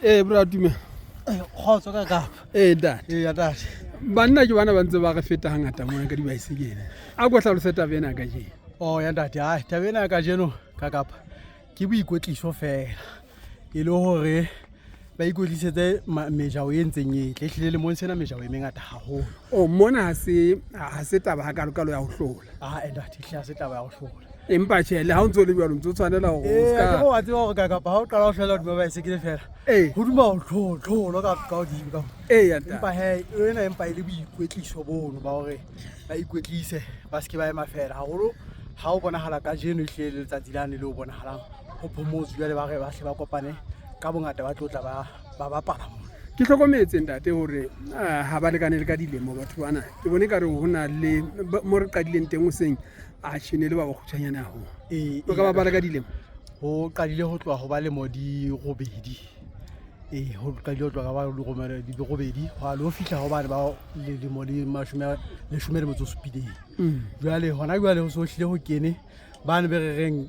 Ee, bra Tume. Kgotso ka kapa. Ee, ntate. Ee, ya tate. Banna ke bana ba ntse ba re feta hangata mona ka dibaesekele. A ko hlalose taba ena kajeno. Oh, ya ntate, ai taba ena ya kajeno ka kapa ke boikwetliso fela. E le hore ba ikwetlisetse mejao e ntseng e tle. Ehlile lemong sena mejao e mengata haholo. Oh, mona ha se taba hakalokalo ya ho hlola. Ah, ntate, ehlile ha se taba ya ho hlola. Empa tjhe, le ha o ntso le jwalo, o ntso tshwanela hore o Ee, ska. ke wa tseba hore ka kapa ha o qala ho hlola hodima baesekele fela. Ho duma ho tlholo ka hodimo ka. Ee, ya ntate. Empa he, ena empa e le boikwetliso bono ba hore ba ikwetlise, ba se ke ba ema fela. Haholo ha o bonahala kajeno ehlile le letsatsi lane le o bonahalang ho phomotswe, jwale ba re ba hle ba kopane ka bongata ba tlo tla ba bapala mona. Ke hlokometse, ntate, hore ha ba lekane le ka dilemo batho bana. Ke bone kare ho na le mo re qadileng teng hoseng, a tjhe, ne le ba bakgutshwanyane haholo. O ka bapala ka dilemo? Ho qadile ho tloha ho ba lemo di robedi. Ee, ho qadile ho tloha ka ba di robedi ho lo fihla ho bane ba lemo le mashome leshome le motso o supileng. Jwale hona jwale ho so hlile ho kene bane be re reng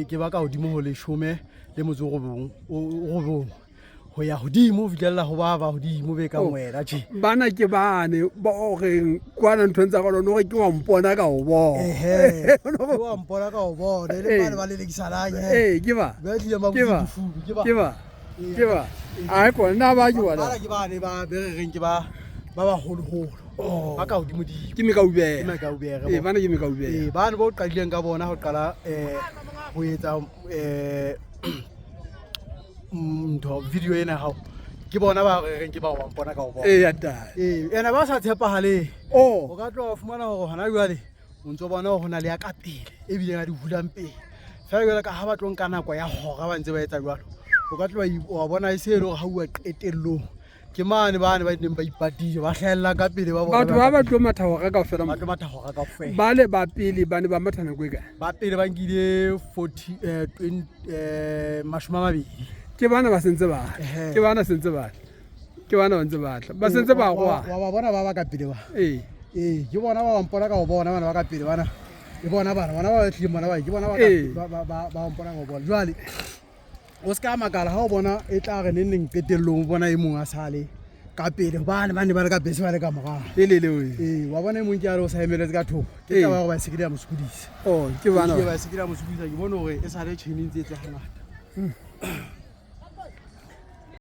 ke ba ka hodimo ho leshome le motso o robong ho ya hodimo ho fihlella ho ba ba hodimo be ka wena tje. Bana ke bane ba o reng kwana nthong tsa ka lona hore ke wa mpona ka o bona. Ehe. Ke wa mpona ka o bona, e le bane ba lelekisanang he. Ee, ke ba. Ba tlileng ba Ke ba. bodifubu, ke ba. Ke ba. Ke ba. Ai ko nna ba ke bona. Bana ke bane ba be re reng ke ba baholoholo. Ba ka hodimo-dimo. Ke mekaubere. Ke mekaubere. Ee, bana ke mekaubere. Ee, bane bo qadileng ka bona ho qala ho etsa ntho video ena hao ke bona ba re reng ke ba wa mpona ka o bona. Ee, ya ntate. Ee, ena ba sa tshepahaleng. Oh. O ka tloha wa fumana hore hona jwale o ntso bona hore ho na le ya ka pele ebileng a di hulang pele. Feela jwale ka ha ba tlo nka nako ya hora ba ntse ba etsa jwalo, o ka tloha wa bona e se e le hore ha uwa qetellong ke mane bane ba neng ba ipatile ba hlahella ka pele ba bona. Batho ba ba tlo matha hora kaofela. Ba tlo matha hora kaofela. Bale ba pele ba ne ba matha nako e kae? Ba pele ba nkile 40 20 20. Ke bana ba sentse ba. Ehe. Ke bana sentse ba. Ke bana ba ntse ba tla. Ba sentse ba goa. Wa ba bona ba ba ka pele ba. Ee. Ee, ke bona ba mpona ka go bona bana ba ka pele bana. Ke bona bana, bona ba tlileng bona ba ke bona ba ba mpona ka go bona. Jwale o se ka makala ha o bona e tla re neng neng qetellong o bona e mong a sale ka pele hobane ba ne ba le ka bese ba le ka morao. E le leo. Ee, wa bona e mong ke a le o sa emeletse ka thoko. Ke taba ya hore baesekele ya mo sokodisa. Oh, ke bana. Ke baesekele ya mo sokodisa, ke bone hore e sale chain e ntse e tswa hangata.